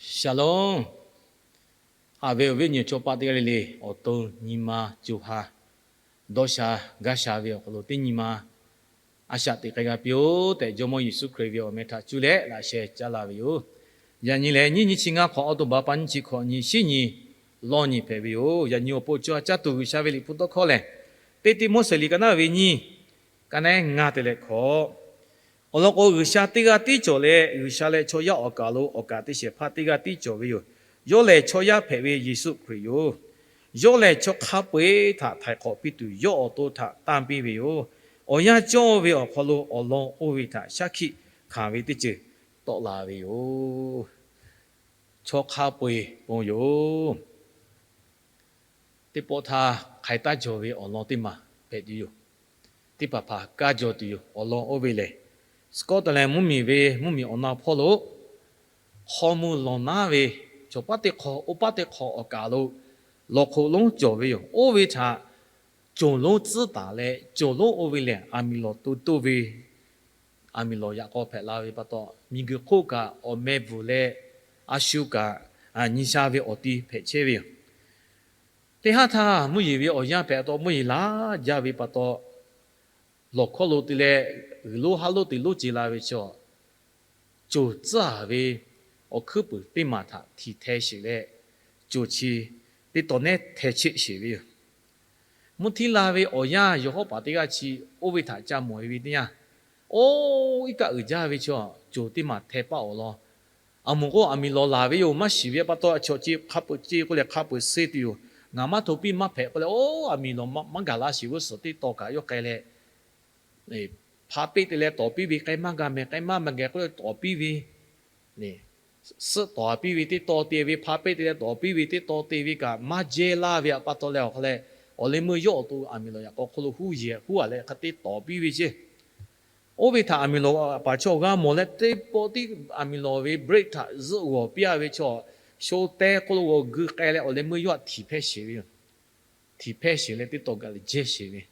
Shalom. Haꞈ ve awˬ viˉ awˬ nyi chaw paˆ teˇ g'aˇ le le, awˬ to nyi ma co ha dawˇ sha gaˇ sha ve awˬ hk'aw lo teˇ nyi ma a shaꞈ teꞈ k'ai g'a piˇ-oˬ tehꞈ, Jawˇmawˇ Yeˍsuˆ Hkriꞈ ve awˬ meh htaꞈ cuˇ leh laꞈ sheh caˉ laˇ ve yoˬ. Yaꞈ nyi lehˬ, nyiˇ nyiˇ chi ngaˇ hk'awꞈ, October pa nyiˇ chi hkawꞈ nyi shiˉ nyi lawˇ nyi hpehꞈ ve yoˬ. Yaꞈ nyi awˬ pon chaw caˇ tuˬ G'uiˬsha ve liꞈ hpu tawˇ hkawˇ lehˬ, Teˇ Tiˆmoˉseˍ liꞈ ka naˉ ve nyiˇ, ka naˉ ngaˇ te leh hkawꞈ. Awˬ lawn k'o, G'uiˬsha teˇ g'aˇ tiˉ cawˬ leh, G'uiˬsha leh chaw yaˇ awˬ kaˍ lo awˬ kaˍ teˇ shehˍ hpaˇ teˇ g'aˇ tiˉ cawˬ ve yoˬ. Yawˇ lehˬ chaw yaˇ hpehꞈ ve Yeˍsuˆ Hkriꞈ yoˬ. Yawˇ lehˬ chaw hk'a peu-eˬ htaꞈ htaiˍ hk'awꞈ piˇ tuˬ yawˇ awˬ to htaꞈ tanˇ piˇ ve yoˬ. Awˬ yanˇ cawˇ ve awˬ hk'aw lo awˬ lawn oˇ ve htaꞈ shaˉ hkiˆ hkanˍ ve teˇ ceuˬ tawˆ la ve yoˬ. Chaw hk'a peu-eˬ pon yoˬ. Teˇ pawˆ htaˇ hk'ai taˇ jaw ve awˬ lawn teˇ maˬ hpehꞈ tuˬ yoˬ. Teˇ hpaˍ hpaˍ kaˇ jaw tuˬ yoˬ. Awˬ lawn oˇ ve lehˬ, Scotland mvuhˇmiˬ ve mvuhˇmiˬ awˬ na hpawˇ lo hk'aw mvuh lawˬ naˉ ve chaw paˉ teˇ hk'aw, oˇ paˉ teˇ hk'aw awˬ kaˍ lo lawˬ hk'oꞈ lonˉ cawˬ ve yoˬ. Oˇ ve htaꞈ conˍ lonˉ tcuhˉ taˍ leh, conˍ lonˉ oˇ ve lehˬ aˬ miˍ lawˬ to toˇ ve, aˬ miˍ lawˬ yaꞈ k'aw hpehꞈ la ve pa taw, miˬguiˬ hk'oˆ kaꞈ awˬ meh bvuhˬ leh a shu kaꞈ nyi sha ve awˬ ti hpehꞈ chehˇ ve yoˬ. Teˇ haˉ htaˇ mvuhˇ yeˬ ve awˬ yanˇ hpehꞈ taw, mvuhˇ yeˬ laˇ jaˇ ve pa taw, lawˬ hkawˇ lo te leh g'uiˬ lonˉ haˉ lonˉ te lonˉ ce la ve chaw, conˍ tcuhˉ ve awˬ hkuiˉ puiˍ teˇ maˬ htaꞈ htiꞈ hteh sheˍ leh, conˍ chi teˇ taw nehˉ hteh cheˆ sheˍ ve yoˬ. Mvuhˇ htiˇ la ve awˬ yanˇ yawˬ hawˉ paˍ teˇ g'aˇ chi oˇ ve htaꞈ ca mawˬ e ve teˇ yanˇ, oˇ iˉ kaˆ uiˍ jaˇ ve chaw, conˍ teˇ maˬ hteh paˆ awˬ lawn, aˬ moˍ k'o aˬ miˍ lawˬ laˬ ve yoˬ. Maˇ shiˍ ve pa taw, chaw chi hk'a peu-eˬ ce k'oˆ leh hk'a peu-eˬ suh tuˬ yoˬ. Ngaˬ maˇ hto piˇ maˇ hpehꞈ k'oˆ leh, oˇ aˬ miˍ lawˬ maˇ gaˬ la sheˍ. G'uˇ suhˍ teˇ taw kaꞈ yawˇ k'ai leh, hpa peˆ te leh tawˍ piˇ ve, k'ai maˇ g'a mehˍ, k'ai maˇ g'a geh k'oˆ leh tawˍ piˇ ve, suhˆ tawˍ piˇ ve teˇ taw te ve, hpa peˆ te leh tawˍ piˇ ve teˇ taw te ve kaꞈ maˇ jehˇ laˇ ve pa taw leh awˬ hk'a leh, awˬ leh meuˇ yawˇ awˬ to aˬ miˍ lawˬ yaꞈ k'aw hk'oˆ lo huˉ yeˬ huˉ a leh hk'a te tawˍ piˇ ve ceˇ. Oˇ ve htaꞈ aˬ miˍ lawˬ paˍ chaw g'a mawˬ leh, teˇ pawˆ tiˉ aˬ miˍ lawˬ ve break htaꞈ zuhˆ g'awˬ piˇ a ve chaw, sho teh k'oˆ lo g'awˬ gui k'ai leh awˬ leh meuˇ yawˇ htaꞈ htiꞈ hpehˇ sheˍ ve yoˬ. Htiꞈ hpehˇ sheˍ leh teˇ taw gaˬ leh jehˇ sheˍ ve.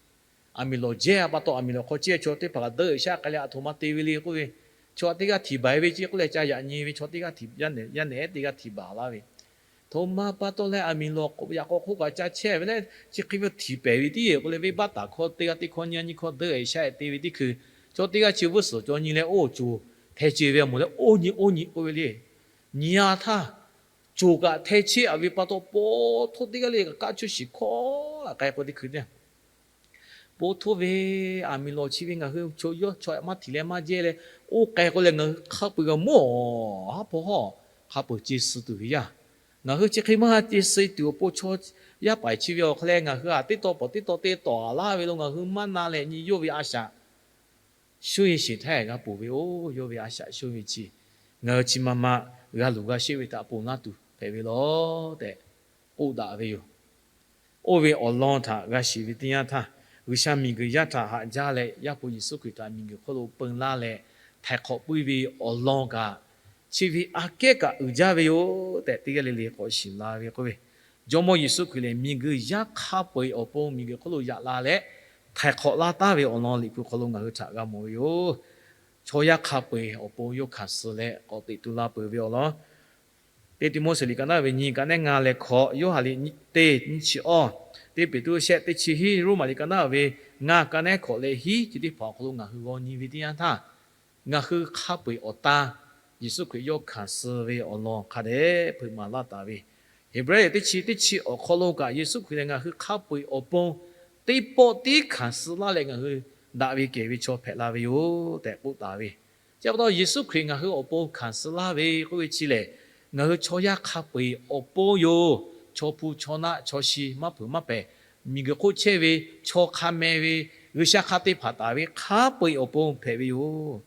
Aˬ miˍ lawˬ jehˇ a pa taw, aˬ miˍ lawˬ hk'aw chehˇ chaw teˇ hpaˍ kaꞈ dawˇ shaˉ k'ai leh, aˬ htoꞈ ma te ve le k'oˆ ve, chaw teˇ g'aˇ htiꞈ baˬ e ve ceˇ k'oˆ leh ca yaꞈ nyi ve, chaw teˇ g'aˇ htiꞈ yaˇ nehˬ teˇ g'aˇ htiꞈ baˬ laˇ ve, htoꞈ ma pa taw leh aˬ miˍ lawˬ yaꞈ k'aw hk'oˆ kaꞈ ca chehˇ ve leh, chi hk'e ve htiꞈ pehˍ ve tiˉ k'oˆ leh, venˇbaˆ taˍ hkawˇ teˇ g'aˇ teˇ hkawˇ nyiˇ g'aˇ nyiˇ hkawˇ dawˇ shaˉ e te ve teˇ hkui, chaw teˇ g'aˇ chi g'uˇ suhˍ cawˬ nyi leh, oˇ conˍ hteh ce ve a moˍ leh, oˇ nyi oˇ nyi k'oˆ ve le. Nyi a htaˇ, conˍ kaꞈ hteh cheˆ a ve pa taw, paw htoˇ teˇ g'aˇ le kaꞈ kaˇ cuˇ shiˍ hkawˇ laꞈ k'ai k'o teˇ hkui teˇ paw htoˇ ve, aˬ miˍ lawˬ chi ve ngaˬ hui chaw yawˇ chaw maˇ htiꞈ leh maˇ jehˇ leh, oˇ k'ai k'oˆ leh ngaˬ hui hk'a peu-eˬ g'a mawˬ, haˉ hpawˇ hawˇ hk'a peu-eˬ ce suh tuˬ ve yaˇ. Ngaˬ hui chi hk'e maˇ ce suh tuˬ awˬ pon chaw yaˇ paiˍ chi ve awˬ hk'aw leh ngaˬ hui a teˇ taw pawˍ teˇ taw te tawˍ a laˇ ve lo ngaˬ hui maˇ na leh nyi yawˇ ve a shaꞈ shonˇ e sheˍ htaˇ g'a ponˬ ve yoˬ. Yawˇ ve a shaꞈ shonˇ ve chi ngaˬ hui chi ma ma g'a luˬ g'a sheˆ ve htaꞈ ponˬ laˇ tuˬ hpehꞈ ve law tehꞈ k'oˆ daꞈ ve yoˬ. Oˇ ve awˬ lawn htaꞈ g'a shiˍ ve teˇ yanˇ htaˇ, G'uiˬsha miˬguiˬ yaˇ htaꞈ haꞈ jaˇ leh, Yaˇ hpu Yeˍsuˆ Hkriꞈ htaꞈ miˬguiˬ hk'oˆ lo peu laˇ leh htaiˍ hk'awꞈ puiˇ ve awˬ lawn kaꞈ, chi ve aꞈ kehˉ kaꞈ uiˍ jaˇ ve yoˬ tehꞈ, teˇ g'aˇ le le k'awꞈ shiˍ la ve k'oˆ ve, Jawˇmawˇ Yeˍsuˆ Hkriꞈ lehˬ miˬguiˬ yaˇ hk'a peu-eˬ awˬ pon miˬguiˬ hk'oˆ lo yaꞈ la leh htaiˍ hk'awꞈ laˇ taˉ ve awˬ lawn Liꞈ hpu hk'aw lo ngaˬ hui htaꞈ g'a mawˬ ve yoˬ. Chaw yaˇ hk'a peu-eˬ awˬ pon yawˇ hkanˍ suh leh k'awꞈ teꞈ tu la peuˬ ve awˬ lawn Teˇ Tiˆmoˉseˍ liꞈ ka naˉ ve nyiˇ, ka naˉ ngaˇ leh hkawꞈ, Yoˇhanˬ liꞈ teˇ nyiˇ chi awˇ, Teˇ Peˍtruˆ shehˆ teˇ chi hiˉ, Roˉmaꞈ liꞈ ka naˉ ve ngaˇ, ka naˉ hkawꞈ leh hiˉ, chi teˇ hpaˍ awˬ hk'aw lo ngaˬ hui g'aw nyi ve teˇ yanˇ htaˇ, ngaˬ hui hk'a peu-eˬ awˬ tan Yeˍsuˆ Hkriꞈ yawˇ hkanˍ suh ve awˬ lawn hk'a dehꞈ hpeuꞈ maˍ laˇ taˍ ve, Heˍbrehˇ teˇ chi teˇ chi awˬ hk'aw lo kaꞈ Yeˍsuˆ Hkriꞈ lehˬ ngaˬ hui hk'a peu-eˬ awˬ pon teˇ pawˆ tiˉ hkanˍ suh laˇ leh ngaˬ hui daꞈ ve kehˬ ve chaw hpehꞈ la ve yoˬ tehꞈ k'oˆ taˍ ve. Chi pa taw Yeˍsuˆ Hkriꞈ ngaˬ hui awˬ pon hkanˍ suh laˇ ve k'oˆ ve chi lehˬ, ngaˬ hui chaw yaˇ hk'a peu-eˬ awˬ pon yoˬ. Chaw hpu chaw naˆ chaw shi maˇ peuˬ maˇ pehˬ, miˬguiˬ hk'oˆ chehˇ ve, chaw hk'a meh ve, G'uiˬsha hk'a te hpanˍ taˍ ve hk'a peu-eˬ awˬ pon hpehꞈ ve yoˬ.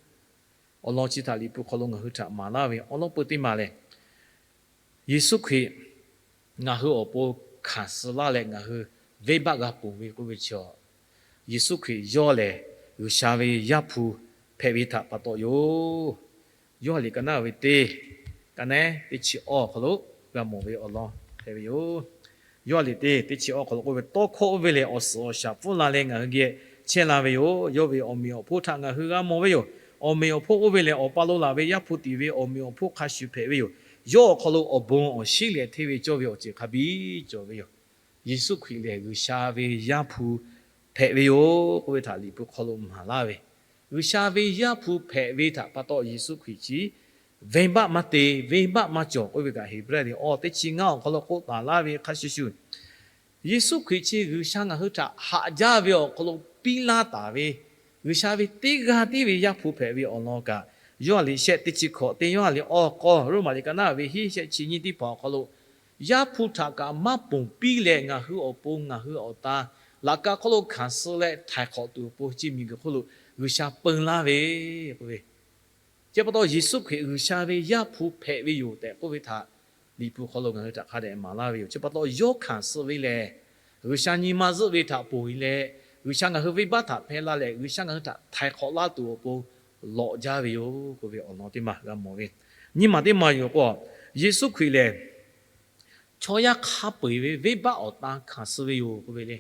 Awˬ lawn chi htaꞈ Liꞈ hpu hk'aw lo ngaˬ hui htaꞈ maˍ laˇ ve awˬ lawn peu teˇ maˬ lehˬ, Yeˍsuˆ Hkriꞈ ngaˬ hui awˬ pon hkanˍ suh laˇ leh ngaˬ hui venˇbaˆ g'a ponˬ ve k'oˆ ve chi, Yeˍsuˆ Hkriꞈ yawˇ lehˬ G'uiˬsha ve Yaˇ hpu hpehꞈ ve htaꞈ pa taw yoˬ. Yoˇhanˬ liꞈ ka naˉ ve teˇ, ka naˉ teˇ chi awˇ hk'aw lo g'a mawˬ ve awˬ lawn hpehꞈ ve yoˬ. Yoˇhanˬ liꞈ teˇ, teˇ chi awˇ hk'aw lo k'oˆ ve, Tawˇ hkawˇ oˇ ve lehˬ awˬ suhˍ awˬ shaˍ pfuhˇ la leh ngaˬ hui geh chehˇ la ve yoˬ. Yawˇ ve awˬ meꞈ awˬ hponˇ htaꞈ ngaˬ hui g'a mawˬ ve yoˬ. Awˬ meꞈ awˬ hponˇ oˇ ve lehˬ Awˬ pa lo laˬ ve Yaˇ hpu tiꞈ ve awˬ meꞈ awˬ hponˇ hk'a shuˍ hpehꞈ ve yoˬ. yawˇ awˬ hk'aw lo awˬ bon awˬ shinˉ leh hteˇ ve cawˇ ve awˬ ceuˬ hk'a biˇ cawˬ ve yoˬ. Yeˍsuˆ Hkriꞈ lehˬ G'uiˬsha ve Yaˇ hpu hpehꞈ ve yoˬ k'oˆ ve htaꞈ Liꞈ hpu hk'aw lo maˍ laˇ ve, G'uiˬsha ve Yaˇ hpu hpehꞈ ve htaꞈ pa taw Yeˍsuˆ Hkriꞈ chi venˇbaˆ maˇ te, venˇbaˆ maˇ cawˬ k'oˆ ve kaꞈ Heˍbrehˇ liꞈ awˇ teˇ chi ngaˇ awˬ hk'aw lo k'oˆ taˍ laˇ ve hk'a shuˍ shuˍ, Yeˍsuˆ Hkriꞈ chi G'uiˬsha ngaˬ hui htaꞈ haꞈ jaˇ ve awˬ hk'aw lo piˇ laˇ taˍ ve, G'uiˬsha ve teˇ g'aˇ tiˉ ve Yaˇ hpu hpehꞈ ve awˬ lawn kaꞈ, Yoˇhanˬ liꞈ shehˆ teˇ chi hkawꞈ teˇ, Yoˇhanˬ liꞈ awˇ k'awˇ, Roˉmaꞈ liꞈ ka naˉ ve hiˉ shehˆ chi nyiˇ teˇ hpaˍ awˬ hk'aw lo, Yaˇ hpu htaꞈ kaꞈ maˇ ponˬ piˇ leh ngaˬ hui awˬ pon ngaˬ hui awˬ ta laꞈ ka hk'oˆ lo hkanˍ suh leh htaiˍ hk'awꞈ tuˬ awˬ pon chi miˬguiˬ hk'oˆ lo G'uiˬsha peun laˇ ve k'oˆ ve, chi pa taw Yeˍsuˆ Hkriꞈ G'uiˬsha ve Yaˇ hpu hpehꞈ ve yoˬ tehꞈ k'oˆ ve htaꞈ Liꞈ hpu hk'aw lo ngaˬ hui htaꞈ hk'a dehꞈ maˍ laˇ ve yoˬ. Chi pa taw yawˇ hkanˍ suh ve lehˬ, G'uiˬsha nyi ma zuhˆ ve htaꞈ ponˬ e leh, G'uiˬsha ngaˬ hui venˇbaˆ htaꞈ hpehˇ laˇ leh G'uiˬsha ngaˬ hui htaꞈ htaiˍ hk'awꞈ laˇ tuˬ awˬ pon lawꞈ jaˇ ve yoˬ k'oˆ ve awˬ lawn teˇ maˬ g'a mawˬ ve. Nyiˇ maˬ teˇ maˬ yoˬ k'o, Yeˍsuˆ Hkriꞈ lehˬ chaw yaˇ hk'a peu eˬ ve venˇbaˆ awˬ tan hkanˍ suh ve yoˬ k'oˆ ve le.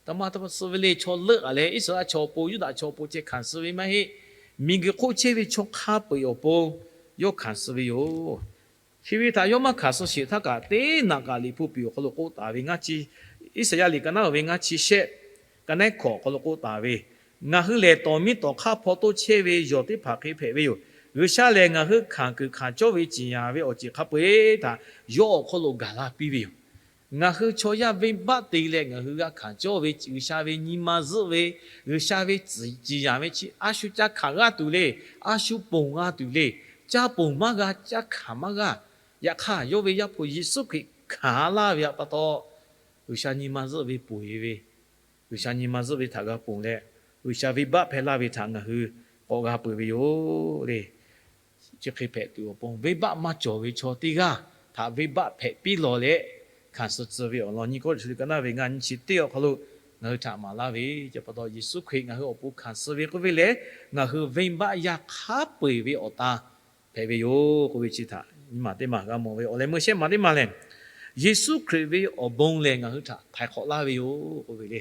Taˇ maˇ taˇ suh ve le, chaw leuˆ a leh Iˉsaˍreˍlaˆ chaw awˬ pon, Yuˇdaꞈ chaw awˬ pon ceh hkanˍ suh ve maˇ heˆ. Miˬguiˬ hk'oˆ chehˇ ve chaw hk'a peu eˬ awˬ pon yawˇ hkanˍ suh ve yoˬ. Chi ve htaꞈ yawˇ maˇ hkanˍ suh sheˍ htaˇ kaꞈ, teˇ naꞈ kaꞈ Liꞈ hpu piˍ awˬ hk'aw lo k'oˆ taˍ ve ngaˇ chi, Iˉsaˍyaˆ liꞈ ka naˉ ve ngaˇ chi shehˆ ka naˉ hkawꞈ awˬ hk'aw lo k'oˆ taˍ ve, Ngaˬ hui lehˬ tawˍ miˇ tawˍ hk'aˇ hpaw toˇ chehˇ ve yawˬ teˇ hpaˍ hk'e hpehꞈ ve yoˬ. G'uiˬsha lehˬ ngaˬ hui hkanˍ kuiˬ hkanˍ cawˇ ve ciˍ yanˍ ve awˬ ceuˬ hk'a peu eˬ htaꞈ yawˇ awˬ hk'aw lo gaˬ la piˇ ve yoˬ. Ngaˬ hui chaw yaˇ venˇbaˆ te leh ngaˬ hui g'a hkanˍ cawˇ ve G'uiˬsha ve nyi ma zuhˆ ve, G'uiˬsha ve ciˍ yanˍ ve chi a shu ca hkanˍ g'a tuˬ le, a shu ponˬ g'a tuˬ le, ca ponˬ maˇ g'a, ca hkanˍ maˇ g'a. Yaꞈ hk'aˇ yawˇ ve Yaˇ hpu Yeˍsuˆ Hkriꞈ hkanˍ laˇ ve pa taw, G'uiˬsha nyi ma zuhˆ ve ponˬ e ve, G'uiˬsha nyi ma zuhˆ ve htaꞈ g'a ponˬ leh, G'uiˬsha venˇbaˆ hpehˇ laˇ ve htaꞈ ngaˬ hui k'awꞈ g'a peuˬ ve yoˬ le. Chi hk'e hpehꞈ tuˬ awˬ pon venˇbaˆ maˇ cawˬ ve chaw teˇ g'aˇ htaꞈ venˇbaˆ hpehꞈ piˇ lawˬ leh, hkanˍ suh tcuh ve awˬ lawn nyiˇ Kawˇrenˍhtuˆ liꞈ ka naˉ ve ngaˇ nyiˇ chi teˇ awˬ hk'aw lo ngaˬ hui htaꞈ maˍ laˇ ve, chi pa taw Yeˍsuˆ Hkriꞈ ngaˬ hui awˬ pon hkanˍ suh ve k'oˆ ve lehˬ, ngaˬ hui venˇbaˆ yaˇ hk'a peu eˬ ve awˬ tan hpehꞈ ve yoˬ k'oˆ ve chi htaꞈ nyiˇ maˬ teˇ maˬ g'a mawˬ ve. Awˬ leh meuˇ shehˆ maˬ teˇ maˬ lehˬ, Yeˍsuˆ Hkriꞈ ve awˬ bon lehˬ ngaˬ hui htaꞈ htaiˍ hk'awꞈ laˇ ve yoˬ k'oˆ ve le.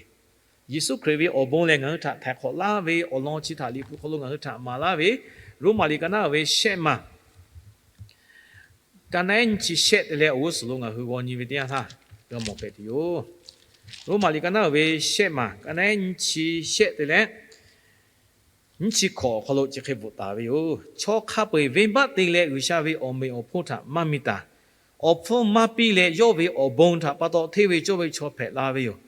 Yeˍsuˆ Hkriꞈ ve awˬ bon lehˬ ngaˬ hui htaꞈ htaiˍ hk'awꞈ laˇ ve awˬ lawn chi htaꞈ Liꞈ hpu hk'aw lo ngaˬ hui htaꞈ maˍ laˇ ve, Roˉmaꞈ liꞈ ka naˉ ve shehˆ maˬ ka naˉ nyiˇ chi shehˆ te leh awˬ g'uˇ suhˍ lo ngaˬ hui g'aw nyi ve teˇ yanˇ htaˇ g'a mawˬ hpehꞈ tuˬ yoˬ. Roˉmaꞈ liꞈ ka naˉ ve shehˆ maˬ ka naˉ nyiˇ chi shehˆ te leh nyiˇ chi hkawꞈ awˬ hk'aw lo chi hk'e bvuhꞈ taˍ ve yoˬ. Chaw hk'a peu eˬ venˇbaˆ te leh G'uiˬsha ve awˬ meꞈ awˬ hponˇ htaꞈ maˇ mi taˍ. Awˬ hpfuhˇ maˇ piˇ leh yawˇ ve awˬ bon htaꞈ pa taw hteˇ ve cawˇ ve chaw hpehꞈ la ve yoˬ.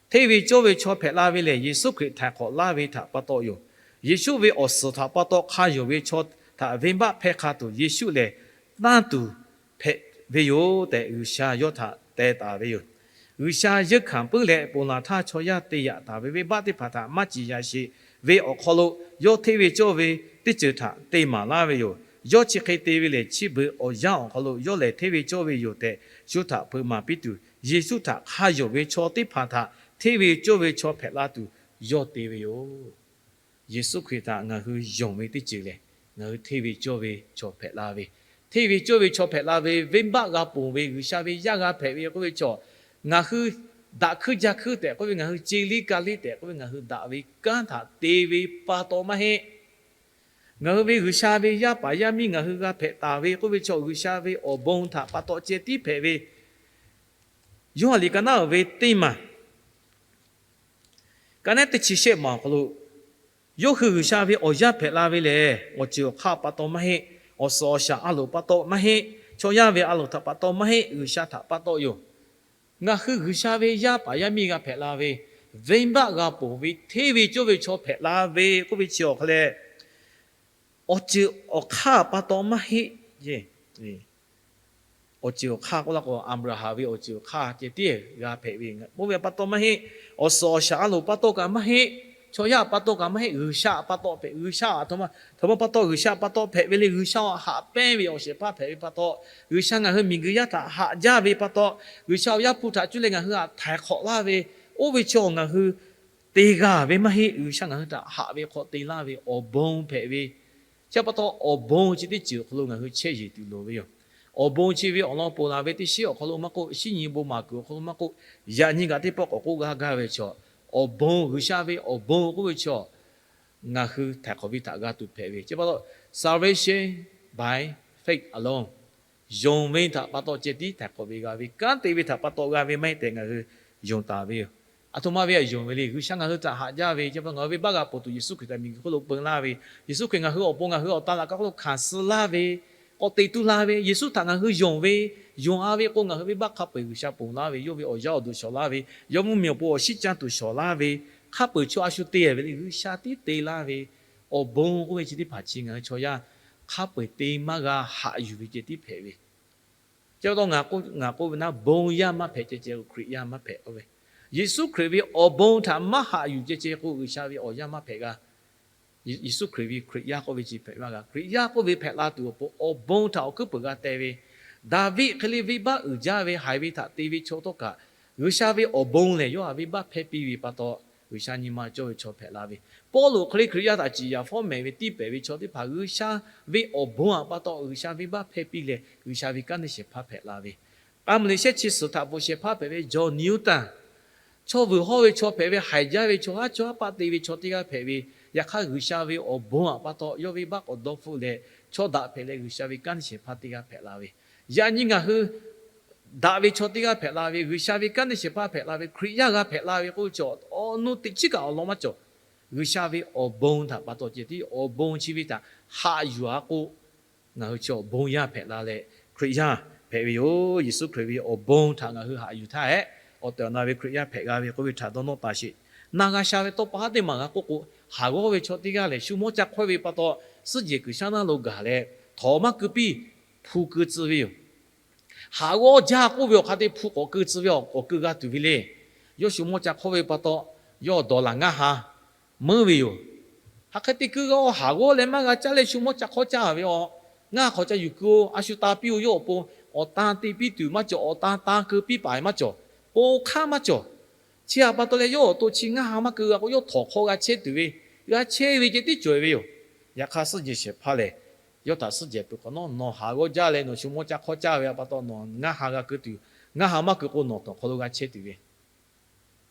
Hteˇ ve cawˇ ve chaw hpehꞈ la ve lehˬ, Yeˍsuˆ Hkriꞈ htaiˍ hk'awꞈ laˇ ve htaꞈ pa taw yoˬ. Yeˍsuˆ ve awˬ suhˍ htaꞈ pa taw hk'a yonˍ ve chaw htaꞈ venˇbaˆ hpehˇ hk'a tuˬ, Yeˍsuˆ lehˬ tanˇ tuˬ hpehꞈ ve yoˬ tehꞈ, G'uiˬsha yawˇ htaꞈ teh taˍ ve yoˬ. G'uiˬsha yeunˇ hkanˍ puiˉ leh ponˬ laˬ htaˇ chaw yaˇ te yaꞈ taˍ ve venˇbaˆ teˇ hpaˍ htaꞈ maˇ ciˍ yanˍ sheˍ ve awˬ hk'aw lo, yawˇ hteˇ ve cawˇ ve teˇ ceuˬ htaꞈ te maˍ laˇ ve yoˬ. Yawˇ chi hk'e te ve lehˬ, chi beuꞈ awˬ yanˇ awˬ hk'aw lo yawˇ lehˬ hteˇ ve cawˇ ve yoˬ tehꞈ, shu htaꞈ hpeuꞈ maˍ piˇ tuˬ, Yeˍsuˆ htaꞈ hk'a yonˍ ve chaw teˇ hpaˍ htaꞈ hteˇ ve cawˇ ve chaw hpehꞈ la tuˬ yawˇ te ve yoˬ. Yeˍsuˆ Hkriꞈ htaꞈ ngaˬ hui yonˍ ve teˇ ceuˬ lehˬ, ngaˬ hui hteˇ ve cawˇ ve chaw hpehꞈ la ve, hteˇ ve cawˇ ve chaw hpehꞈ la ve, venˇbaˆ g'a ponˬ ve, G'uiˬsha ve yaˇ g'a hpehꞈ ve k'oˆ ve chaw, ngaˬ hui daꞈ hkuiˉ jaˇ hkuiˉ tehꞈ k'oˆ ve, ngaˬ hui ce liˇ ka liˇ tehꞈ k'oˆ ve, ngaˬ hui daꞈ ve kanˉ htaꞈ te ve pa taw maˇ heˆ. Ngaˬ hui ve G'uiˬsha ve yaˇ paˍ yaˇ miˇ ngaˬ hui g'a hpehꞈ taˍ ve k'oˆ ve chaw, G'uiˬsha ve awˬ bon htaꞈ pa taw ceh tiˉ hpehꞈ ve. Yoˇhanˬ liꞈ ka naˉ ve teˇ maˬ ka naˉ teˇ chi shehˆ maˬ awˬ hk'aw lo, yawˇ hui G'uiˬsha ve awˬ yaˇ hpehꞈ la ve lehˬ, awˬ ceuˬ awˬ hk'aˇ pa taw maˇ heˆ. Awˬ suhˍ awˬ shaˍ a loˍ pa taw maˇ heˆ. Chaw yaˇ ve a loˍ htaꞈ pa taw maˇ heˆ. G'uiˬsha htaꞈ pa taw yoˬ. Ngaˬ hui G'uiˬsha ve yaˇ paˍ yaˇ miˇ g'a hpehꞈ la ve, venˇbaˆ g'a ponˬ ve, hteˇ ve cawˇ ve chaw hpehꞈ la ve k'oˆ ve chi awˬ hk'aw leh, awˬ ceuˬ awˬ hk'aˇ pa taw maˇ heˆ. Awˬ ceuˬ awˬ hk'aˇ k'oˆ la k'o, Aˍbraˍhanˍ ve awˬ ceuˬ awˬ hk'aˇ ceh tiˉ g'a hpehꞈ ve, oˇ ve pa taw maˇ heˆ. Awˬ suhˍ awˬ shaˍ a loˍ pa taw kaꞈ maˇ heˆ. Chaw yaˇ pa taw kaꞈ maˇ heˆ. G'uiˬsha pa taw hpehꞈ, G'uiˬsha a htoꞈ ma pa taw, G'uiˬsha htaꞈ haꞈ pehnˇ ve awˬ shehˍ hpaˇ hpehꞈ ve pa taw, G'uiˬsha ngaˬ hui miˬguiˬ yaˇ htaꞈ haꞈ jaˇ ve pa taw, G'uiˬsha awˬ Yaˇ hpu htaꞈ cuˇ leh ngaˬ hui htaꞈ htaiˍ hk'awꞈ laˇ ve, oˇ ve chaw ngaˬ hui te g'a ve maˇ heˆ. G'uiˬsha ngaˬ hui htaꞈ haꞈ ve hk'aw te laˇ ve awˬ bon hpehꞈ ve, chi pa taw awˬ bon chi teˇ ceuˬ awˬ hk'aw lo ngaˬ hui chehˇ yeˬ tuˬ loˍ ve yoˬ. Awˬ bon chi ve awˬ lawn ponˬ laˬ ve teˇ shiˉ awˬ hk'aw lo maˇ k'oˆ, shinˉ nyi bon maˍ kuiˬ awˬ hk'aw lo maˇ k'oˆ, yaꞈ nyi kaꞈ teˇ pawˆ k'awꞈ k'oˆ g'a gaˇ ve chaw, awˬ bon, G'uiˬsha ve awˬ bon k'oˆ ve chaw, ngaˬ hui htaiˍ hk'awꞈ ve htaꞈ g'a tuˬ hpehꞈ ve, chi pa taw salvation by faith alone. Yonˍ ve htaꞈ pa taw ceh tiˉ htaiˍ hk'awꞈ ve g'a ve, kanˉ te ve htaꞈ pa taw g'a ve maˇ heˆ tehꞈ ngaˬ hui yonˍ taˍ ve yoˬ. Aˬ htoꞈ ma ve htaꞈ yonˍ ve le. G'uiˬsha ngaˬ hui htaꞈ haꞈ jaˇ ve, chi pa taw ngaˬ hui venˇbaˆ g'a ponˬ tuˬ Yeˍsuˆ Hkriꞈ htaꞈ miˬguiˬ hk'oˆ lo peu laˇ ve, Yeˍsuˆ Hkriꞈ ngaˬ hui awˬ pon ngaˬ hui awˬ tan laꞈ ka hk'oˆ lo hkanˍ suh laˇ ve, k'awꞈ teꞈ tu la ve, Yeˍsuˆ htaꞈ ngaˬ hui yonˍ ve, yonˍ a ve k'o ngaˬ hui venˇbaˆ hk'a peu-eˬ G'uiˬsha ponˬ laˇ ve, yawˇ ve awˬ yaˇ awˬ duˬ shawˍ laˇ ve, yawˇ mvuhˇmiˬ awˬ pon awˬ shinˉ caˇ tuˬ shawˍ laˇ ve, hk'a peu-eˬ chaw a shu te ve le, G'uiˬsha tiˉ te laˇ ve, awˬ bon k'oˆ ve chi teˇ hpaˍ chi ngaˬ hui chaw yaˇ hk'a peu-eˬ te maˇ g'a haꞈ yuˬ ve ceh tiˉ hpehꞈ ve. Chi pa taw ngaˬ k'oˆ ve naˉ, bon yaˇ maˇ hpehꞈ ceh ceh k'o Hkriꞈ yaˇ maˇ hpehꞈ k'oˆ ve, Yeˍsuˆ Hkriꞈ ve awˬ bon htaꞈ maˇ haꞈ yuˬ ceh ceh k'o G'uiˬsha ve awˬ yaˇ maˇ hpehꞈ g'a. Yeˍsuˆ Hkriꞈ ve Hkriꞈ yaˇ k'oˆ ve chi hpehꞈ maˇ g'a. Hkriꞈ yaˇ k'oˆ ve hpehꞈ la tuˬ awˬ pon awˬ bon htaꞈ awˬ hkuiˉ peuˬ g'a teh ve, Daˍviˆ hk'e le venˇbaˆ uiˍ jaˇ ve haiˬ ve htaꞈ te ve chaw htawˇ kaꞈ, G'uiˬsha ve awˬ bon lehˬ yawˇ htaꞈ venˇbaˆ hpehˇ piˇ ve pa taw, G'uiˬsha nyi ma cawˇ ve chaw hpehꞈ la ve. Pawˇluꞈ hk'e le Hkriꞈ yaˇ htaꞈ ciˍ yaˍ fawˉ mehˍ ve tiˇ pehˍ ve chaw teˇ hpaˍ G'uiˬsha ve awˬ bon htaꞈ pa taw G'uiˬsha venˇbaˆ hpehˇ piˇ leh G'uiˬsha ve kanˉ te shehˍ hpaˇ hpehꞈ la ve. K'a mvuh liꞈ shehˆ chi suhˍ htaꞈ bvuhꞈ shehˍ hpaˇ hpehꞈ ve John Newton, chaw vuiˬ hawˇ ve chaw hpehꞈ ve, haiˬ jaˇ ve chaw, haˉ chawˇ haˉ paˆ te ve chaw teˇ g'aˇ hpehꞈ ve, yaꞈ hk'aˇ G'uiˬsha ve awˬ bon htaꞈ pa taw yawˇ venˇbaˆ k'awꞈ dawˇ hpfuhˆ leh chaw daꞈ hpehꞈ leh G'uiˬsha ve kanˉ te shehˍ hpaˇ teˇ g'aˇ hpehꞈ la ve. Yaꞈ nyi ngaˬ hui daꞈ ve chaw teˇ g'aˇ hpehꞈ la ve, G'uiˬsha ve kanˉ te shehˍ hpaˇ hpehꞈ la ve, Hkriꞈ yaˇ g'a hpehꞈ la ve k'oˆ ve chi awˬ nu teꞈ chiˉ kaꞈ awˬ lawn maˇ cawˬ. G'uiˬsha ve awˬ bon htaꞈ pa taw ceh tiˉ awˬ bon chi ve htaꞈ haꞈ yuˬ a k'o, ngaˬ hui chi awˬ bon yaˇ hpehꞈ la leh Hkriꞈ yaˇ hpehꞈ ve yoˬ. Yeˍsuˆ Hkriꞈ ve awˬ bon htaꞈ ngaˬ hui haꞈ yuˬ htaˇ hehꞈ, awˬ tehˬ awˬ na ve Hkriꞈ yaˇ hpehꞈ g'a ve k'oˆ ve htaꞈ dawˇ nawˇ taˍ sheˍ. Na g'a sha ve tawˇ pa haˉ teˇ maˬ g'a k'oˆ k'o, haˍ g'awˇ ve chaw teˇ g'aˇ lehˬ, shu mawˇ ca hk'awehˇ ve pa taw, suhˉ jehˬ kuiˬ shaˉ naˇ lo gaˬ leh, htawnˍ maˇ keu piˇ, hpu keu tcuh ve yoˬ. Haˍ g'awˇ jaˇ k'oˆ ve awˬ hk'a te hpu k'awꞈ keu tcuh ve, k'awꞈ keu g'a tuˬ ve le. Yawˇ shu mawˇ ca hk'awehˇ ve pa taw, yawˇ dawˬ laˬ ngaˇ ha meuˉ ve yoˬ. Hk'aˬ hk'e te keu g'a-o, haˍ g'awˇ leh maˇ g'a caˇ leh shu mawˇ ca hk'awehˇ caˇ ve a, ngaˇ ha hk'awꞈ ca yuˬ keu-o, a shu ta piˇ-o, yawˇ awˬ pon awˬ tan te piˇ tuˬ maˇ cawˬ, awˬ tan tan keu piˇ paˍ maˇ cawˬ, k'o hk'aˇ maˇ cawˬ. Chi htaꞈ pa taw leh yawˇ awˬ to chi ngaˇ ha maˇ keu g'a k'o, yawˇ htawnˍ hk'aw g'a chehˇ tuˬ ve, g'a chehˇ ve ceh tiˉ cawˬ ve yoˬ. Yaꞈ hk'aˇ suhˉ jehˬ shehˍ hpaˇ lehˬ, yawˇ htaꞈ suhˉ jehˬ peuˬ hk'awꞈ nawˉ, nawˬ haˍ g'awˇ jaˇ leh nawˬ shu mawˇ ca hk'awehˇ caˇ ve pa taw nawˬ ngaˇ ha g'a keu tuˬ, ngaˇ ha maˇ keu k'o nawˬ htawnˍ hk'aw lo g'a chehˇ tuˬ ve,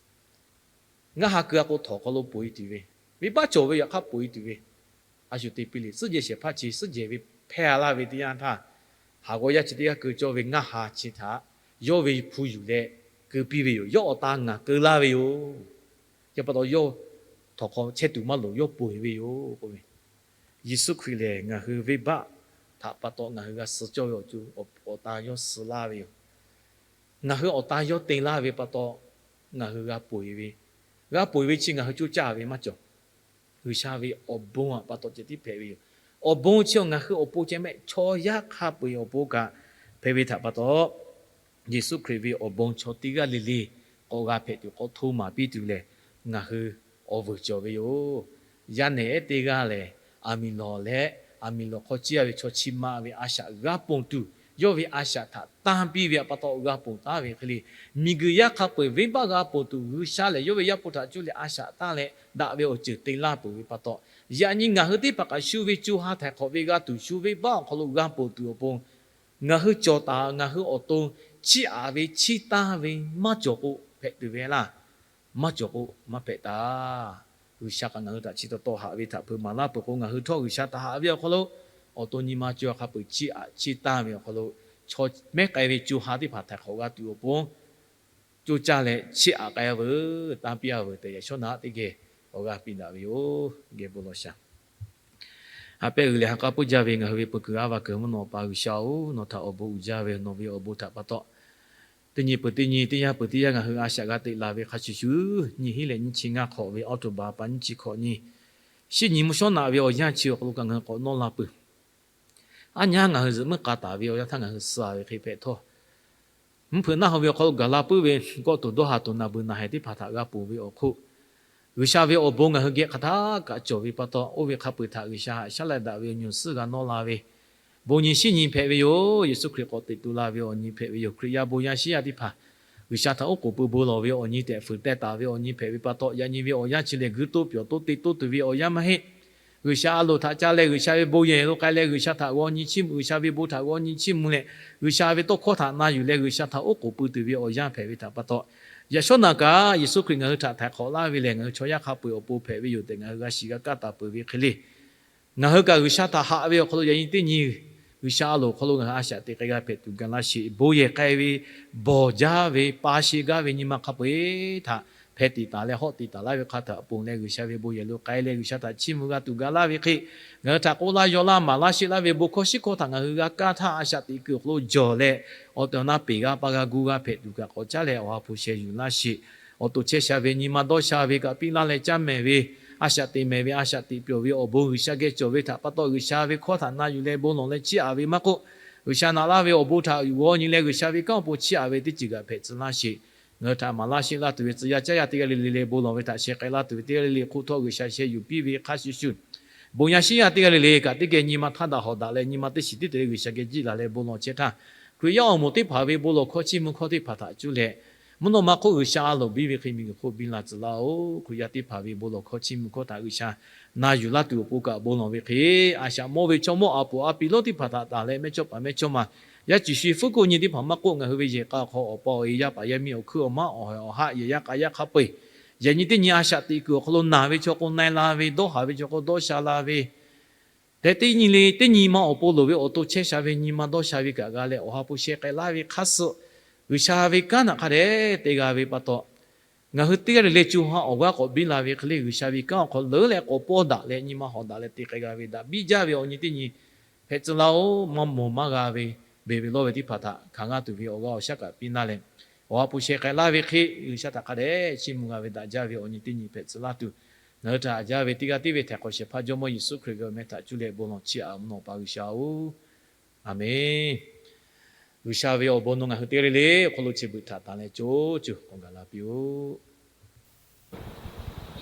ngaˇ ha keu a k'o htawnˍ hk'aw lo poˬ-e tuˬ ve, venˇbaˆ cawˬ ve yaꞈ hk'aˇ poˬ-e tuˬ ve, a shu te piˇ le. Suhˉ jehˬ shehˍ hpaˇ chi suhˉ jehˬ ve hpehˇ a laˇ ve teˇ yanˇ htaˇ, haˍ g'awˇ yaˇ chi teˇ g'aˇ keu cawˇ ve ngaˇ ha chi htaꞈ yawˇ ve hpu yuˬ leh keu piˇ ve yoˬ. Yawˇ awˬ tan ngaˬ keu laˇ ve yoˬ. Chi pa taw yawˇ htawnˍ hk'aw chehˇ tuˬ maˇ loˍ, yawˇ poˬ-e ve yoˬ k'oˆ ve. Yeˍsuˆ Hkriꞈ lehˬ ngaˬ hui venˇbaˆ htaꞈ pa taw ngaˬ hui g'a suh cawˇ ve awˬ co awˬ tan yawˇ suh laˇ ve yoˬ. Ngaˬ hui awˬ tan yawˇ te laˇ ve pa taw, ngaˬ hui g'a poˬ-e ve, g'a poˬ-e ve chi ngaˬ hui coˇ caˇ ve maˇ cawˬ. G'uiˬsha ve awˬ bon htaꞈ pa taw ceh tiˉ hpehꞈ ve yoˬ. Awˬ bon chi ngaˬ hui awˬ pon ceh mehˆ, chaw yaˇ hk'a peu-eˬ awˬ pon kaꞈ hpehꞈ ve htaꞈ pa taw, Yeˍsuˆ Hkriꞈ ve awˬ bon chaw teˇ g'aˇ le le k'awꞈ g'a hpehꞈ tuˬ, k'awꞈ hto maˍ piˇ tuˬ lehˬ, ngaˬ hui awˬ vuiˬ cawˬ ve yoˬ. Yaˇ nehˬ ehˉ teˇ g'aˇ lehˬ, aˬ miˍ lawˬ leh, aˬ miˍ lawˬ hk'aw ciˇ a ve chaw chi ma ve a shaꞈ g'a ponˬ tuˬ, yawˇ ve a shaꞈ htaꞈ tanˇ piˇ ve pa taw g'a ponˬ taˉ ve hk'e le, miˬguiˬ yaˇ hk'a peu-eˬ venˇbaˆ g'a ponˬ tuˬ, G'uiˬsha lehˬ yawˇ ve Yaˇ hpu htaꞈ cuˇ leh a shaꞈ tanˇ leh daꞈ ve awˬ ceuˬ te laˇ peuˬ ve pa taw, yaꞈ nyi ngaˬ hui teˇ hpaˍ kaꞈ shu ve co ha htaiˍ hk'awꞈ ve g'a tuˬ, shu venˇbaˆ awˬ hk'aw lo g'a ponˬ tuˬ awˬ pon, ngaˬ hui cawˬ taˍ, ngaˬ hui awˬ to chiˇ aꞈ ve chiˇ tanˇ ve maˇ cawˬ k'o hpehꞈ tuˬ ve laˇ. Maˇ cawˬ k'o maˇ hpehꞈ taˍ. G'uiˬsha kaꞈ ngaˬ hui htaꞈ chi taw taw haꞈ ve htaꞈ hpeuꞈ maˍ laˇ peuˬ k'o, ngaˬ hui htawˇ G'uiˬsha htaꞈ haꞈ ve awˬ hk'aw lo, awˬ to nyi ma co ha hk'a peu-eˬ chiˇ aꞈ chiˇ tanˇ ve awˬ hk'aw lo, chaw mehˉ k'ai ve co ha teˇ hpaˍ htaiˍ hk'awꞈ g'a tuˬ awˬ pon, coˇ caˇ leh chiˇ aꞈ k'ai a veuˬ, tanˇ piˇ a veuˬ tehꞈ yaꞈ shawˉ naꞈ teˇ geh awˬ g'aˇ piˇ daꞈ ve yoˬ. Geh bon lawˬ shaˍ. Ha pehˆ g'uiˬ leh ha k'aˉ puiˉ jaˇ ve ngaˬ hui ve peu kuiˬ a va kuiˬ mvuhˇ naw pa G'uiˬsha-oˬ, nawˬ htaꞈ awˬ bon uiˍ jaˇ ve nawˬ ve awˬ bon htaꞈ pa taw, teˇ nyi peuˬ teˇ nyi, teˇ yanˇ peuˬ teˇ yanˇ ngaˬ hui a shaꞈ g'a teꞈ la ve hk'a shuˍ shuˍ, nyiˇ hinˉ leh nyiˇ chi ngaˇ hk'awꞈ ve October pa nyiˇ chi hkawꞈ nyi, shinˉ nyi mvuhˇ shawˉ naꞈ ve awˬ yanˇ chi awˬ hk'aw lo kaꞈ ngaˬ hui k'awꞈ nawˇ la peuˬ. Aˉ nyaˇ ngaˬ hui zuhꞈ muiˉ k'a taˍ ve awˬ yanˇ htaˇ ngaˬ hui suh a ve hk'e hpehꞈ htawˇ, mvuhˇ hpeuꞈ naˆ hoꞈ ve awˬ hk'aw lo gaˬ la puiˉ ve gawˆ tuˬ dawˇ ha tuˬ naˬ beuˬ naˬ haiˬ teˇ hpaˍ htaꞈ g'a ponˬ ve awˬ hk'oˆ, G'uiˬsha ve awˬ bon ngaˬ hui geh hk'aˬ htaˇ kaꞈ cawˬ ve pa taw, oˇ ve hk'a peu-eˬ htaꞈ G'uiˬsha haꞈ shaˉ leh daꞈ ve awˬ nyuˬ suhˉ g'a nawˇ la ve, bon nyi shinˉ nyi hpehꞈ ve yoˬ. Yeˍsuˆ Hkriꞈ k'awꞈ teꞈ tu la ve awˬ nyi hpehꞈ ve yoˬ. Hkriꞈ yaˇ bon yaˇ shiˉ yaˇ teˇ hpaˍ G'uiˬsha htaꞈ oˉ k'oˍ pui bon lawˬ ve awˬ nyi tehꞈ fuiˍ teh taˍ ve awˬ nyi hpehꞈ ve pa taw, yaꞈ nyi ve awˬ yanˇ chi lehˬ guiˇ toˇ pyawˬ toˇ te toˇ tuˬ ve awˬ yanˇ maˇ heˆ. G'uiˬsha a loˍ htaꞈ ca leh G'uiˬsha ve bon yehˬ lo k'ai leh G'uiˬsha htaꞈ g'aw nyi chiˇ mvuh, G'uiˬsha ve bon htaꞈ g'aw nyi chiˇ mvuh leh, G'uiˬsha ve tawˇ hkawˇ htaꞈ na yuˬ leh G'uiˬsha htaꞈ oˉ k'oˍ pui tuˬ ve awˬ yanˇ hpehꞈ ve htaꞈ pa taw, yaꞈ shawˉ naꞈ kaꞈ Yeˍsuˆ Hkriꞈ ngaˬ hui htaꞈ htaiˍ hk'awꞈ laˇ ve lehˬ, ngaˬ hui chaw yaˇ hk'a peu-eˬ awˬ pon hpehꞈ ve yoˬ tehꞈ ngaˬ hui g'a shiˍ g'a kaˇ taˍ peuˬ ve hk'e le. Ngaˬ hui kaꞈ G'uiˬsha htaꞈ haꞈ ve awˬ hk'aw lo yaꞈ nyi teˇ nyi G'uiˬsha a loˍ hk'aw lo ngaˬ hui a shaꞈ teꞈ k'ai g'a hpehꞈ tuˬ gaˬ laˇ sheˍ. Bon yehˬ k'ai ve, bawˬ jaˇ ve, pa sheˍ gaˇ ve nyi ma hk'a peu-eˬ htaꞈ hpeh tiꞈ taˍ leh hawˆ tiꞈ taˍ laˇ ve hk'a htaꞈ ponˬ leh, G'uiˬsha ve bon yehˬ lo k'ai leh G'uiˬsha htaꞈ chiˇ mvuh g'a tuˬ gaˬ laˇ ve hk'e, ngaˬ hui htaꞈ k'oˆ laˇ yaw laˇ maˍ laˇ sheˆ laˇ ve bon hkawˇ shiˉ hkawˇ htaꞈ ngaˬ hui g'a kaˇ htaˇ, a shaꞈ teꞈ kuiˬ awˬ hk'aw lo jawˬ leh, awˬ tehˬ awˬ na peˬ g'a pa g'a gu g'a hpehꞈ tuˬ kaꞈ k'awꞈ caˉ leh awˬ ha hpu sheh yuˬ laˇ sheˍ. Awˬ to chehˇ sha ve, nyi ma dawˇ sha ve kaꞈ piˇ laˇ leh caˇ mehˍ ve, a shaꞈ teꞈ mehˍ ve, a shaꞈ teꞈ pyawˬ ve awˬ bon G'uiˬsha geh cawˬ ve htaꞈ pa taw, G'uiˬsha ve hkawˇ htaꞈ na yuˬ leh bon lawˬ leh chiˇ aꞈ ve maˇ k'oˆ, G'uiˬsha naꞈ laˇ ve awˬ bon htaꞈ g'aw nyi leh G'uiˬsha ve kanˉ awˬ pon chiˇ aꞈ ve teˇ ceuˬ kaꞈ hpehꞈ tcuh laˇ sheˍ. Ngaˬ hui htaꞈ maˍ laˇ sheˆ laˇ tuˬ ve tcuh yaˇ caˉ yaˇ teˇ g'aˇ le le leh bon lawˬ ve htaꞈ sheh k'ai laˇ tuˬ ve teˇ g'aˇ le le hk'oˆ htawˇ G'uiˬsha sheh yuˬ piˇ ve hk'a shuˍ shuˍ, bon yaˇ shiˉ yaˇ teˇ g'aˇ le le kaꞈ teˇ geh nyi ma htaˇ daꞈ hawꞈ daꞈ leh nyi ma teˇ shiˍ tiˉ te leh G'uiˬsha geh jiˆ laˬ leh bon lawˬ chehˇ htaˇ, Hkriꞈ yaˇ awˬ moˍ teˇ hpaˍ ve bon lawˬ hkawˇ chiˇ mvuh hkawˇ teˇ hpaˍ htaꞈ cuˇ leh, mvuhˇ naw ma hk'oˆ G'uiˬsha a loˍ biˇ ve hk'e miˬguiˬ hk'oˆ biˇ la tcuh laˇ-oˬ. Hkriꞈ yaˇ teˇ hpaˍ ve bon lawˬ hkawˇ chiˇ mvuh hkawˇ htaꞈ G'uiˬsha na yuˬ laˇ tuˬ awˬ pon kaꞈ bon lawˬ ve hk'e, a shaꞈ mawˇ ve chaw mawˇ a puˍ a piˍ lonˉ teˇ hpaˍ htaꞈ tanˬ leh mehˇchawˇpaˍ mehˇchawˇma, yaˇ ciˬ shu fuˉ kuˆ nyi teˇ hpaˍ maˇ k'oˆ, ngaˬ hui ve yehˬ k'a awˬ hk'aw awˬ pa awˬ e, yaˇ paˍ yaˇ miˇ awˬ hkuiˉ awˬ maˉ awˬ haiˬ awˬ haˆ yehˬ yaˇ k'a yaˇ hk'a peu-eˬ, yaꞈ nyi teˇ nyi a shaꞈ teꞈ kuiˬ awˬ hk'aw lo naˬ ve chaw k'o na-e la ve, dawˇ haˍ ve chaw k'o dawˇ sha la ve, tehꞈ teˇ nyi le teˇ nyi ma awˬ pon loˍ ve awˬ to chehˇ sha ve nyi ma dawˇ sha ve kaꞈ g'a leh awˬ ha hpu sheh k'ai laˇ ve hk'a suh, G'uiˬsha ve kanˉ htaꞈ hk'a dehꞈ te g'a ve pa taw, ngaˬ hui teˇ g'aˇ le le co ha awˬ g'aˇ k'awꞈ biˇ la ve hk'e le G'uiˬsha ve kanˉ awˬ hk'aw leuˉ leh k'awꞈ pawˇ daꞈ leh nyi ma hawꞈ daꞈ leh te k'ai g'a ve daꞈ biˇ jaˇ ve awˬ nyi teˇ nyi hpehꞈ tcuh laˇ-oˬ. Maˇ mawˬ maˇ g'a ve, beˬ ve lawˇ ve teˇ hpaˍ htaꞈ hkanˍ g'a tuˬ ve awˬ g'aˇ awˬ shaˉ kaꞈ piˇ laˇ leh, awˬ ha hpu sheh k'ai laˇ ve hk'e G'uiˬsha htaꞈ hk'a dehꞈ chiˇ mvuh g'a ve daꞈ jaˇ ve awˬ nyi teˇ nyi hpehꞈ tcuh laˇ tuˬ, ngaˬ hui htaꞈ haꞈ jaˇ ve teˇ g'aˇ tiˉ ve htehꞈ hk'awꞈ shehˍ hpaˇ Jawˇmawˇ Yeˍsuˆ Hkriꞈ ve awˬ meh htaꞈ cuˇ leh bon lawˬ chiˇ aꞈ mvuhˇ naw pa G'uiˬsha-oˬ, Aˍmenˍ. G'uiˬsha ve awˬ bon nawˬ ngaˬ hui teˇ g'aˇ le le awˬ hk'aw lo chi beuꞈ htaꞈ tanˬ leh co co k'awꞈ gaˬ la piˇ-oˆ.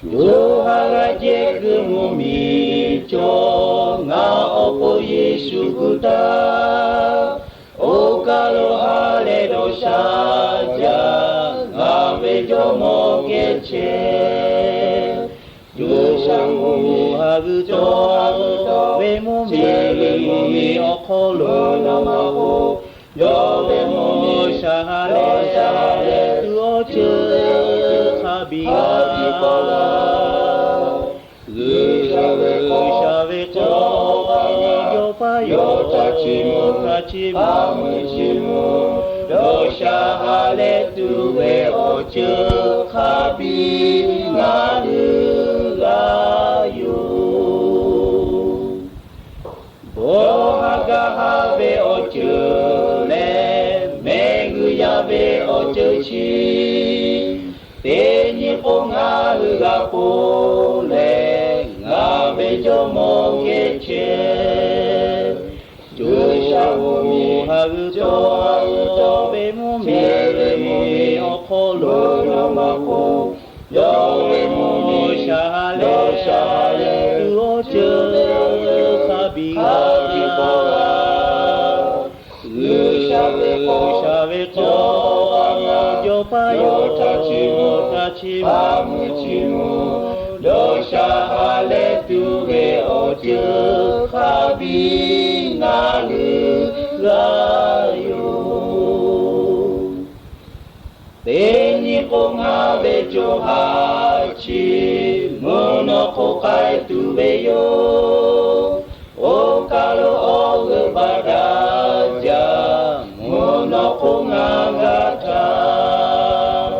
Yawˇ haꞈ g'a jehˇ kuiˬ mvuhˇmiˬ cawˬ ngaˬ awˬ pon Yeˍsuˆ gu taˇ, oˇ kaˬ lo ha leh dawˇ sha jaˇ ngaˬ ve Jawˇmawˇ geh chehˇ. G'uiˬsha mvuhˇmiˬ haꞈ g'uiˬ cawˬ ve mvuhˇmiˬ ve mvuhˇmiˬ awˬ hk'aw lo, yawˇ ve mvuhˇmiˬ shaˍ ha leh shaˍ ha leh tuˬ awˬ ceuˬ hk'a biˇ g'a piˇ k'o la. G'uiˬsha ve k'aw, G'uiˬsha ve k'aw, yawˇ paˇ yawˇ htaꞈ chiˇ mvuh, htaꞈ chiˇ mvuh, dawˇ sha ha leh tuˬ ve awˬ ceuˬ hk'a biˇ ngaˬ hui g'a yoˬ. Dawˇ haˍ gaˇ haˍ ve awˬ ceuˬ leh mehˆ g'uiˬ yaˇ ve awˬ ceuˬ chi, teˇ nyi k'o ngaˬ hui g'a ponˬ leh, ngaˬ ve Jawˇmawˇ geh chehˇ. G'uiˬsha mvuhˇmiˬ haꞈ g'uiˬ cawˬ ve mvuhˇmiˬ ve mvuhˇmiˬ awˬ hk'aw lo, yawˇ ve mvuhˇmiˬ shaˍ ha leh shaˍ ha leh tuˬ awˬ ceuˬ hk'a biˇ g'a piˇ k'o la. G'uiˬsha ve k'aw, G'uiˬsha ve k'aw, yawˇ paˇ yawˇ htaꞈ chiˇ mvuh, htaꞈ chiˇ mvuh, dawˇ sha ha leh tuˬ ve awˬ ceuˬ hk'a biˇ ngaˬ hui g'a yoˬ. Teˇ nyi k'o ngaˬ ve co ha chi mvuhˇ naw k'o k'ai tuˬ ve yoˬ. Oˇ kaˬ lo awˬ g'euˆ baˬ daꞈ jaˇ, mvuhˇ naw k'o ngaˬ g'a htaˇ.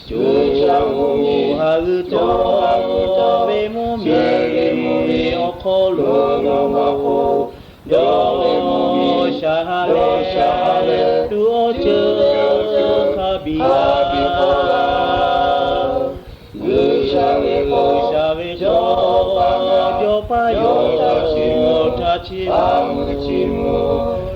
G'uiˬsha mvuhˇmiˬ haꞈ g'uiˬ cawˬ ve mvuhˇmiˬ ve mvuhˇmiˬ awˬ hk'aw lo, yawˇ ve mvuhˇmiˬ shaˍ ha leh shaˍ ha leh tuˬ awˬ ceuˬ hk'a biˇ g'a piˇ k'o la. G'uiˬsha ve k'aw, G'uiˬsha ve k'aw, yawˇ paˇ yawˇ htaꞈ chiˇ mvuh, htaꞈ chiˇ mvuh,